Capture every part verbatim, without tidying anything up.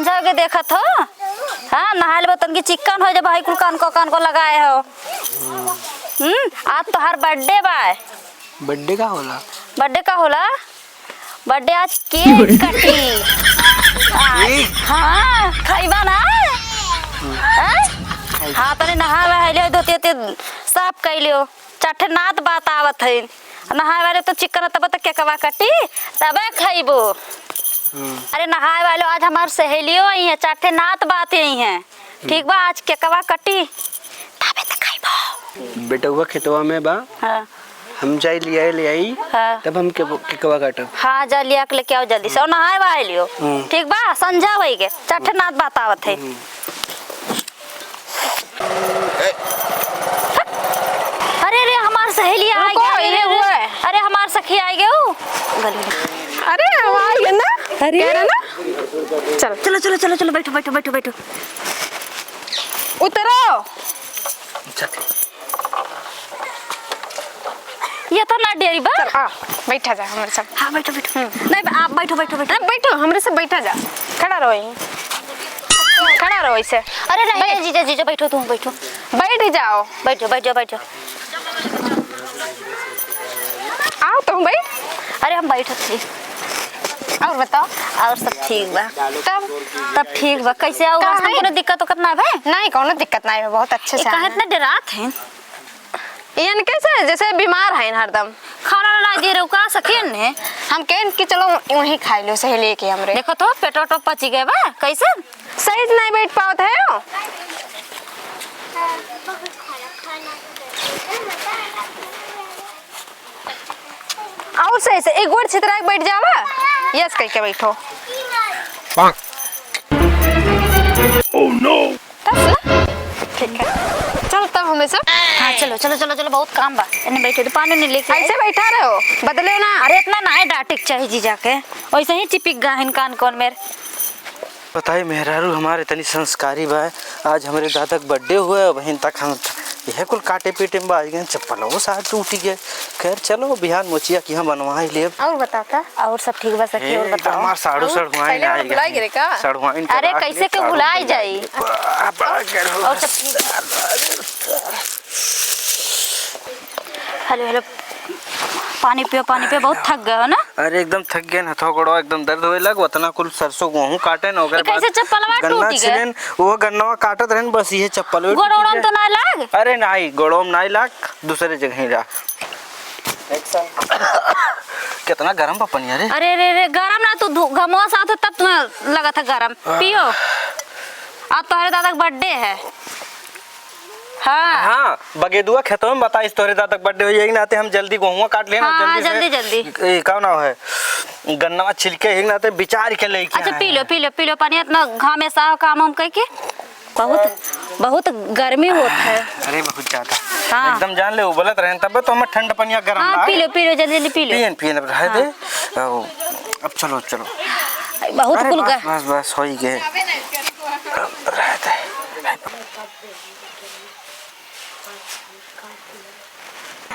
जाके देखत हो। हाँ, नहाए लेबो तनकी चिक्कन होइ जाबो, भाई कुल कान को, कान को लगाए हो। हम्म, आज तोहार birthday बा। Birthday का होला? Birthday का होला? Birthday आज cake कटी। आज, cake? हाँ, खइबा ना? हाँ? हाँ, तनी नहा वहा लियो, धोती ओती साफ कइ लियो। चार ठे नात बात आवत है। नहाए वाले तो चिकन, तब तो केकवा कटी, तबे खइबो। हम्म। अरे नहाए वालो, आज हमार सहेलियो आई है, चार ठे नात बात आई है। ठीक बा, आज केकवा कटी, तबे तो खइबो। बेटउआ खेतवा में बा। हाँ। हम जाई लियाए, ले आई, हाँ। तब हम के-, केकवा काटब। हाँ, जा लिया के लेके आओ जल्दी से। और नहाए वाए लियो। हम्म। ठीक बा, संझा होई गे, चार ठे नात बात आवत है। हम्म। अरे रे, हमार सहेली आ रुको, गई। ये अरे, हुआ है। अरे, हमार सखी आ गई हो। गली में। अरे, हम आ गए ना। अरे। कह रहे ना? चल। चलो, चलो, चलो, चलो, बैठो, बैठो, बैठो, बैठो। उतरो। ये तो ना डेरी बा। चल, आ, बैठा जा हमरे सब। हाँ, बैठो, बैठो। हम्म। नहीं, आप बैठो, बैठो, बैठो। अरे, बैठो, हमरे सब बैठा जा। खड़ा रहो यहीं। खड़ा रहो ऐसे। अरे, नहीं, बैठ। नहीं, जीजा, जीजा, बैठो, तुम बैठो। बैठ जाओ। बैठो, बैठ जाओ, बैठ जाओ। आओ तुम भाई। अरे, हम बैठत थी। और बताओ। और सब ठीक बा। तब? तब ठीक बा। कैसे आओ? का रास्ता में है? कोनो दिक्कत उक्कत ना भे? नहीं, कोनो दिक्कत नहीं है, बहुत अच्छे से ए, काहे आए हैं। इतना डरात हैं? यानी कैसे? जैसे बीमार हैं हरदम। खाना ना दे रहे हो का सखियन ने? हम कहें कि चलो वहीं खाई लो सहेली के हमरे। देखो तो पेटो टो पची गए बा, कैसे? सही से नहीं बैठ पावत है हो। और सही से एक गोड़ छितरा के बैठ जावा। यस कह के बैठो। Oh no! तब ना? ठीक है। चल तब हमें सब। हाँ, चलो, चलो, चलो, चलो, बहुत काम बा। एने बैठे तो पानी नहीं लेके आई। ऐसे बैठा रहो, बदले ना। अरे, इतना ना है डांटे के चाही जीजा के। वैसे ही चिपिक गा हिन कान कौन मेर। बताई, मेहरारू हमारे इतनी संस्कारी बा। आज हमरे दादा के birthday हुआ है, अबहिन तक हम यह कुल काटे पीटे में बाज गए, चप्पल वो साथ टूट गए। खैर, चलो, बिहान मोचिया की हम बनवा ही लेब। और बताता? और सब ठीक बा सखी, हे, और एकदम बताओ। हमार साढ़ू और सढ़ुआइन पहले आई भुलाई गए। गिरे का? सढ़ुआइन के अरे, राख कैसे ले, के साढ़ू भुलाई भुलाई जाई? गए। बा-, बा-, करो। और सब ठीक? हेलो, हेलो, पानी पियो, पानी पियो, बहुत थक गए हो ना? अरे, एकदम थक गए, हथवा गोड़वा एकदम दर्द होए लग, उतना कुल सरसों गोहूं काटे न, ओकरे ए, कैसे बाद चप्पलवा गन्ना टूट गए? छिलेन, वो गन्नवा काटत रहन, बस ये चप्पल में गोड़ टूट ओड़न गए। तो ना लाग? अरे, नाई, गोड़वा में नाई लाग, दूसरे जगह ही लाग। कितना गरम बा पनिया रे। अरे रे रे, गरम ना, तू धू-, घमवा साथ हो, तब तुम्हें लगा था गरम। आह। पियो। आज तोहरे दादा के birthday है। हाँ। हाँ, बगेदुआ खेतवा में बताइस तोहरे दादा के birthday हो, यही नाते हम जल्दी गोहुआ काट लेन और हाँ, हाँ, जल्दी से जल्दी, जल्दी। ए, का नाम है? गन्नवा छिलके ही नाते बिचार के लेके अच्छा, आए पी लो, हैं। पी लो, पी लो पानी, इतना घामे साह काम हम कह के। बहुत, बहुत गर्मी होत है। अरे, बहुत ज्यादा। हाँ। एकदम जान ले, उबलत रहेन, तब तो हम ठंड पनिया गरम हाँ, लाग। पी लो, पी लो, जल्दी, जल्दी पी लो। पियन, पियन, अब रहे हाँ। दे। अब, अब चलो, चलो। बहुत अरे, कुल बस, ग- बस, बस, होई गए। अब रहे दे।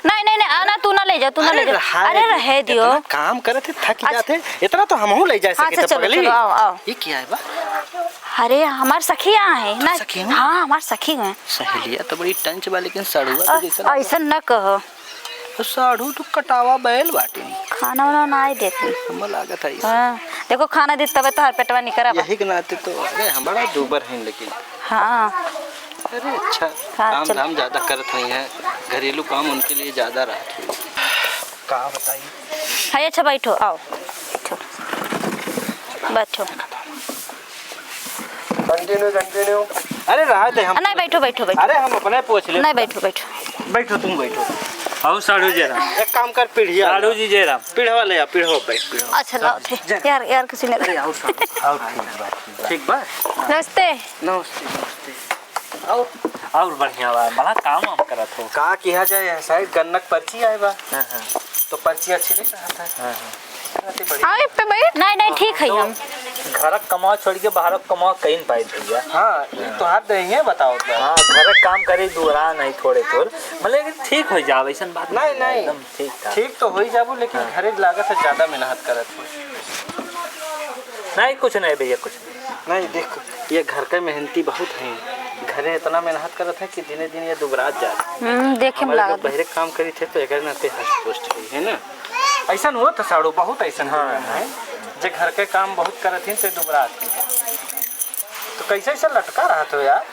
नहीं, नहीं, नहीं, आना, तू ना ले जा, तू ना अरे, ले जा। रहा अरे, दे, रहे दियो। इतना काम करत है, थक अच्छा। जाते। इतना तो हमहू ले जा हाँ, सके अच्छा, थे चलो, पगली। चलो, आओ, आओ। ये क्या है बा? अरे, हमार सखी यहाँ है ना। सखी में? हाँ, हमार सखी में। सहेलिया तो बड़ी टंच बा, लेकिन सड़ुआ तो अ-, जैसा लगता ऐसा है। न कहो। तो साढ़ू तो कटावा बैल बाटे। खाना वाना ना ही देती। हमर लागत है इसे। हाँ, देखो खाना दी तबे तो हर पेटवा निकरा बा। यही के नाते तो, अरे, हम बड़ा दूबर हैं लेकिन। हाँ। अरे अच्छा, हाँ, काम चल। धाम ज्यादा करत हुई हैं, घरेलू काम उनके लिए ज्यादा रहत हुई। का बताई? हाँ, अच्छा बैठो, आओ। बैठो। बैठो। Continue, continue। अरे रहा दे हम। नहीं, बैठो, बैठो, बैठो। अरे हम अपने पूछ ले। नहीं, बैठो, बैठो। बैठो, तुम बैठो। आओ साढ़ू जी राम। एक काम कर, पीढ़िया साढ़ू ले। जी जय राम। पीढ़वा ले आ, पीढ़वा बैठ, पीढ़वा। अच्छा, लाओ थे। जय राम। यार, यार, किसी ने अरे आओ साढ़ू, आओ, ठीक बा। ठीक बा? नमस्ते। नमस्ते, नमस्ते। और? और बढ़िया बा, बड़ा काम वाम करत हो। का किया जाए, यह side गन्ना के पर्ची आए बा। हाँ, हाँ। तो पर्ची अच्छी नहीं रहत है। हाँ, हाँ। अरे, बढ़िया। आओ, इस पे बैठ। नहीं, नहीं, ठीक है हम। घर क कमाओ छोड़ के बाहर क कमाओ कहीं न पाए भैया। हाँ, ये तो हाथ दे ही है, बताओ तो। हाँ, घर क काम करे दुआरा नहीं थोड़े थोड़, मतलब, लेकिन ठीक हो जाओ, ऐसन बात नहीं, नहीं, नहीं। एकदम ठीक ठाक। ठीक तो हो ही जाबो, लेकिन हाँ। घरे लागत है ज्यादा मेहनत करत हो। नहीं, कुछ नहीं भैया, कुछ नहीं। नहीं, देख, ये घर के मेहनती बहुत हैं। घरे इतना मेहनत करत है कि दिने दिन ये दुबरात जात है। हम्म, देखे में हमारे लागत जब बहरे काम करी थे तो एकर नाते हष्ट पुष्ट है, है ना? ऐसन हुआ था साड़ू, बहुत ऐसन हाँ। है, जे घर के काम बहुत करत हैं तो दुबरात हैं। तो कैसे ऐसे लटका रहा था यार?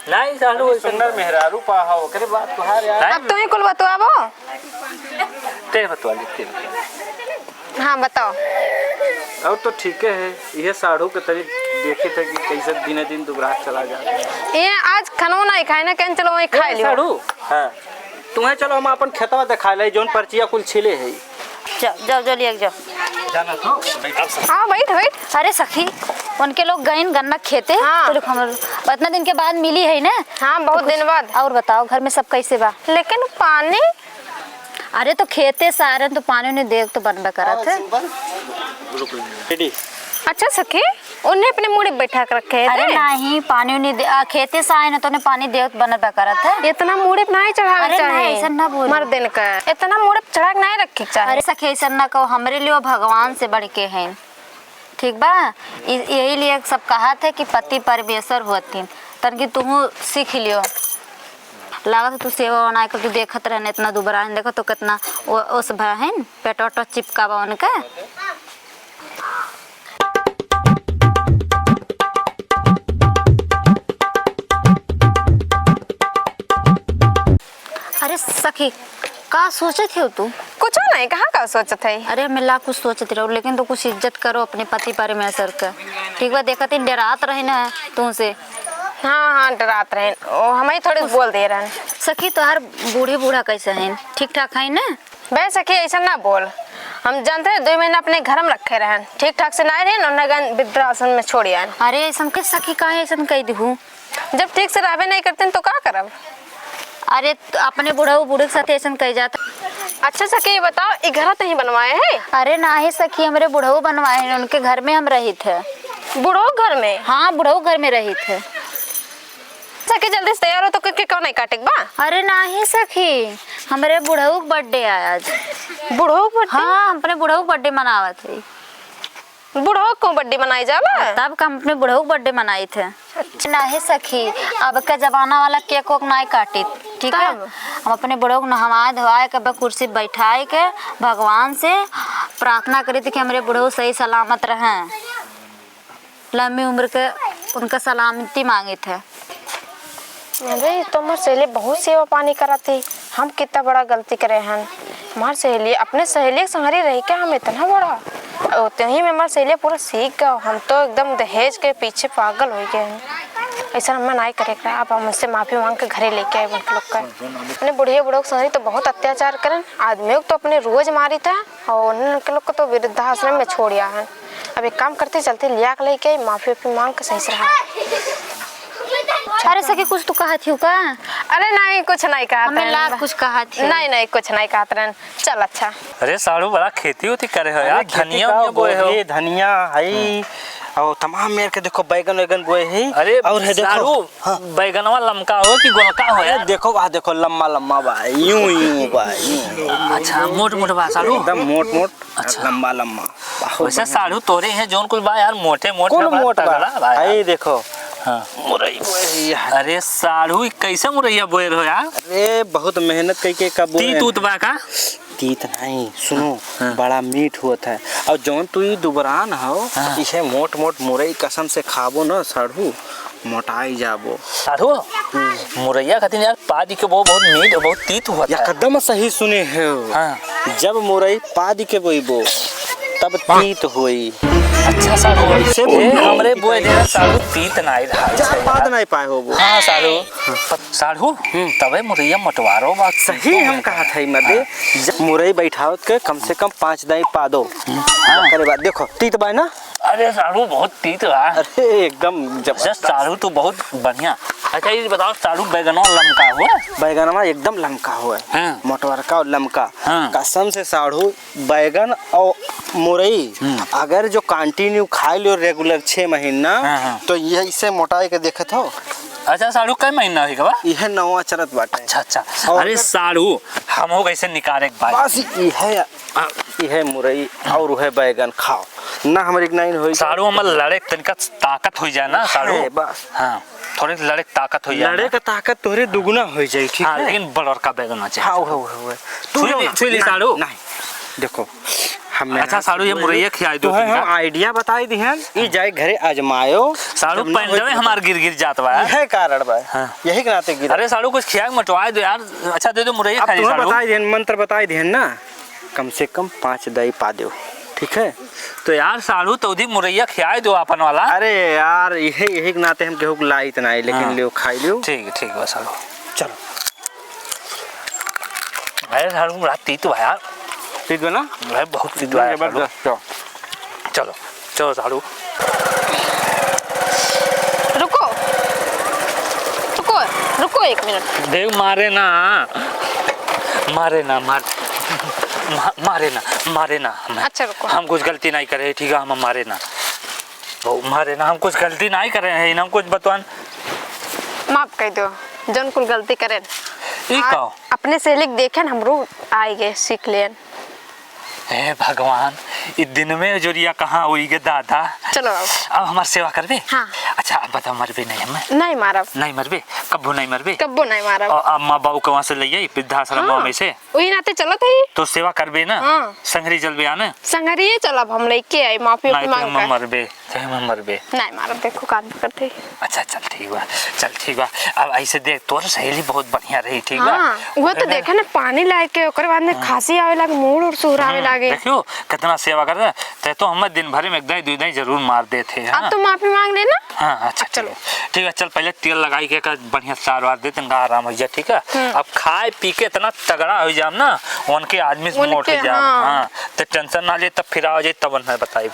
नहीं, साड़ू, अरे ऐसन सुंदर मेहरारू पा हो, ओकरे बात तुहार यार। अब तू ही कुल बतवाबो। ते बतवा ले, ते बतवा ले। हाँ, बताओ। और तो ठीके है, इहे साढ़ू के तनी देखी थे कि कैसे दिने दिन दुबरात चला जाता है। ये आज खानो नहीं खाए ना, कहें चलो वहीं खा ए, लियो। साढ़ू, हाँ। तुम्हें चलो हम अपन खेतवा दिखा ले, जौन पर्चिया कुल छिले है। जाओ, जाओ, जाओ, लिया के जाओ। जाना तो? हाँ, बैठ, बैठ। अरे सखी, उनके लोग गइन गन्ना खेते, हाँ। तो लोग हम इतना दिन के बाद मिली है ना? हाँ, बहुत तो कुछ दिन बाद। और बताओ, घर में सब कैसे बा? लेकिन पानी अरे तो खेते से आ रहे हैं तो पानी उन्हें देव तो बनबे करत है। रेडी। अच्छा सखी, उन्हें अपने मूड़े पे बैठा के रखे हैं अरे रे? नहीं, पानी उन्हें दे, आ, खेते से आए ना तो उन्हें पानी देव तो बनबे करत है। इतना मूड़े पे नहीं चढ़ावे अरे चाहे। नहीं, ऐसा ना बोल। मर्दन का इतना मूड़े पे चढ़ा के नहीं रखे के चाहे। अरे सखी, ऐसा ना कहो, हमरे लिए वो भगवान से बढ़ के हैं। ठीक बा? इ-, यही लिए सब कहत है कि पति परमेश्वर होथिन। तनकी तुहू सीख लियो। लागत है तू सेवा बनाए के तू देखत रहने, इतना दुबराइन, देखो तो कितना ओ-, ओस भा है, पेट ओट चिपका बा उनका। अरे सखी, का सोचत हो तू? कुछो नहीं, कहाँ का सोचत है? अरे, हमें ला कुछ सोचत रहो, लेकिन तू कुछ इज्जत करो अपने पति परमेश्वर के। ठीक बा, देखत ही डरात रहे ना तुमसे। हाँ, हाँ, डरात रहे। ओ, हम ही थोड़े बोल दे रहन। सखी, तोहार बूढ़ी बूढ़ा कैसे हैं? ठीक ठाक हैं ना? बे सखी, ऐसा ना बोल। हम जानते हैं, दो महीना अपने घर में रखे रहन, ठीक ठाक से ना रहन, और नगन वृद्धाश्रम में छोड़ आए। अरे, ऐसा के सखी, काहे ऐसा कह दिहू? जब ठीक से रहबे नहीं करते तो का करब? अरे, त-, अपने बुढ़ऊ बूढ़े के साथ ऐसन कह जात। अच्छा सखी, ये बताओ, ई घर तहीं बनवाए हैं? अरे नाही सखी, हमरे बुढ़ऊ बनवाए हैं, उनके घर में हम रहित है। बुढ़ऊ घर में? हाँ, बुढ़ऊ घर में रहित है। सखी, जल्दी से तैयार हो तो के, के कौन नहीं काटे के बा? अरे नाही सखी, हमरे बुढ़ऊ के birthday आया आज। बुढ़ऊ के birthday? हाँ, हम अपने बुढ़ऊ के birthday मनावत है। बुढ़ऊ को birthday मनाई जाला? तब का हम अपने बुढ़ऊ को birthday मनाई थे। अच्छा। नाही सखी, अब के जमाना वाला cake वेक नाई काटी, ठीक है? तब? हम अपने बुढ़ऊ को नहवाए धोआए के, अब कुर्सी बैठाए के भगवान से प्रार्थना करी थी कि हमरे बुढ़ऊ सही सलामत रहें, लंबी उम्र के उनका सलामती मांगी थे। अरे, ई तो हमार सहेली बहुत सेवा पानी करत ही। हम कितना बड़ा गलती करे हन। हमार सहेली, अपने सहेली के संगरी रह के हम इतना बड़ा। ओतही में हमार सहेली पूरा सीख गवा। हम तो एकदम दहेज के पीछे पागल हो गए हैं। ऐसा हमें नाई करे के रहा। अब हम उनसे माफी मांग के घरे लेके आए उनके लोग का। अपने बुढ़िया बुढ़ऊ के संगरी तो बहुत अत्याचार करन। आदमियों को तो अपने रोज मारी था। और उनके लोग को तो वृद्धाश्रम में छोड़ आया है। अब एक काम करते, चलते लिया के लेके आई, माफी वाफी मांग के सही से रहा। अरे सखी, कुछ तो कहत हियो का? अरे नहीं, कुछ नहीं कहत हमें रहन। लाग कुछ कहत हियो। नहीं, नहीं, कुछ नहीं कहत रहन। चल, अच्छा। अरे साढ़ू, बड़ा खेती उती करे हो यार, अरे खेती धनिया का, उनिया बोए हो। गोभी, धनिया हई, हम्म। और तमाम मेर के देखो बैगन वैगन बोए है। अरे और है देखो, साढ़ू, हाँ। बैगनवा लमका हो कि गोलका हो अरे यार? देखो, वाह, देखो, लम्बा, लम्बा बा, यूं, यूं बा, यूं। अच्छा, मोट, मोट बा, साढ़ू? एकदम मोट, मोट, अच्छा। लम्बा, लम्बा, बहुत वैसे बढ़िया। साढ़ू तोरे हैं, जौन कुल बा यार, मोटे, मोटे कुल बा, मोट बा। तगड़ा बा यार। आई देखो। हाँ। मुरई बोए है यार। अरे साढ़ू, ई कैसे मुरैया बोए रहो यार? अरे, बहुत मेहनत कइके का बोए तीत हैं। उत बा का? तीत नहीं, सुनो, हाँ। बड़ा मीठ होत है। और जौन तू ई दुबरान हो, हाँ। इहे मोट मोट मुरई कसम से खाबो न साढ़ू, मोटाई जाबो। साढ़ू, हम्म। मुरैया खातिर यार पादी के वो बहुत मीठ, बहुत तीत होत है। एकदम सही सुने हो। हाँ। जब मुरई पादी के बोइबो, तब तीत होई। अच्छा साढ़ू, ऐसे ए, बोल। हमरे बोए दे साढ़ू तीत नाई रहा। जा, पाद नाई पाए होबो। हाँ साढ़ू, साढ़ू, हम्म। तबे मुरैया मोटवारो बा। सही हम कहत हई मर्दे, हाँ। जब मुरई बैठावत के कम से कम पाँच दाई पादो। हाँ। ओकरे बाद देखो, तीत बा ना? अरे साढ़ू, बहुत तीत बा। अरे एकदम जबरदस्त। साढ़ू तू बहुत बढ़िया। अच्छा ये बताओ साढ़ू, बैगनवा लमका हुआ? बैगनवा एकदम लमका हुआ। हाँ। मोटवरका और लमका। हाँ। कसम से साढ़ू, बैगन और मुरई, हम्म। अगर जो continue खाए लियो regular छह महीना, हाँ, हाँ। तो ये इसे मोटाई के देखत हो। अच्छा, साढ़ू कै महीना होई गवा? इहे नौवा चलत बाटे। अच्छा, अच्छा। और अरे अगर साढ़ू, हम हो कैसे निकारे के बाद? बस इहे, इहे मुरई और उहे बैगन खाओ। ना हमरे के नाइन होई। साढ़ू, हमर लड़े के तनिका ताकत होई जाए ना, साढ़ू। है, बस। हाँ, थोड़े लड़े के ताकत होई जाए लड़े ना। का ताकत तोहरे दुगुना होई जाई, ठीक हाँ, है? लेकिन बड़का बैग ना चाहिए। हाँ, उहे, उहे, उहे। तू छुई लो ली, ना। छुई ली, नहीं, साढ़ू। नहीं। देखो, हम अच्छा, साढ़ू, ये मुरैया खियाई दो तोहे तुमका। हम idea बताई दिहन, ई जाए घरे आजमायो। साढ़ू, जब ना होई पैंटवे तो हमार गिर गिर जात बा। यही कारण बा। हाँ। यही के नाते गिर। अरे साढ़ू, कुछ खिया के मोटवाए दो यार। अच्छा, दे दो मुरैया अब खा ली तुम्हें साढ़ू। बताई दिहन, मंत्र बताई दिहन ना। कम से कम पाँच दाई पा देउ, ठीक है? तो यार साढ़ू, तौधी मुरैया खियाए दो आपन वाला। अरे यार, यही, यही के नाते हम केहू के लाइत ना आई, लेकिन हाँ। लियो, खाई लियो। ठीक, ठीक बा साढ़ू। चलो। अरे साढ़ू, बड़ा तीत बा यार। तीत बा ना? अरे बहुत तीत बा यार साढ़ू। जबरदस्त, चलो। चलो, चलो साढ़ू। रुको, रुको, रुको एक मिनट। देख, मारे ना, मारे ना, मार, मा-, मारे ना, मारे ना हमें। अच्छा, रुको। हम कुछ गलती नहीं करे, ठीक है, हम मारे ना। ओ, मारे ना, हम कुछ गलती नहीं करे हैं, इन्हें कुछ बतवन। माफ कर दो, जौन कुल गलती करेन। ई और का? अपने सहेली के देखेन, हमरो आए गए, सीख लेन। हे भगवान, ई दिन में जोरिया कहाँ होई गे दादा? चलो आओ। अब हमार सेवा करबे? हाँ। अच्छा, अब बताओ, मरबे नहीं हमें? नहीं मारब। नहीं मरबे? कब्बो नहीं मरबे? कब्बो नहीं मारब। और अब माँ बाबू के वहाँ से ले आई वृद्धाश्रम हाँ। में से? वही नाते चलत है। तो सेवा करबे ना? हाँ। संगरी चलबे आने? संगरिये चलब, हम लेके आई माफी नहीं, मांग तो हम कर। मरबे। चाहे हम मरबे। नहीं मारब, देखो कान पकड़ते ही। अच्छा, चल ठीक बा, चल ठीक बा। अब ऐसे देख, तोर सहेली बहुत बढ़िया रही, ठीक बा? हाँ, वो तो ओकरे देखे ना, पानी लाए के, ओकरे बाद में हाँ। खांसी आवे लागे, मूड़ और सुहरावे हम्म, लागे। देखियो, कितना सेवा कर रहा है। ते तो हमें दिन भर में एक दाई, दो दाई जरूर मार देते हैं, अब हाँ? तो माफी मांग लेना। हाँ, अच्छा, अब चलो। ठीक है। ठीक है, चल पहले तेल लगाई के का बढ़िया सार वार दे, तनका आराम हो जाए, ठीक है? हम्म। अब खाए पी के इतना तगड़ा हो जाम ना, उनके आदमी से उनके, मोट हो जाम। हाँ। हाँ, तो tension ना ले, तब फिर आ जाए, तब उन्हें बताइब।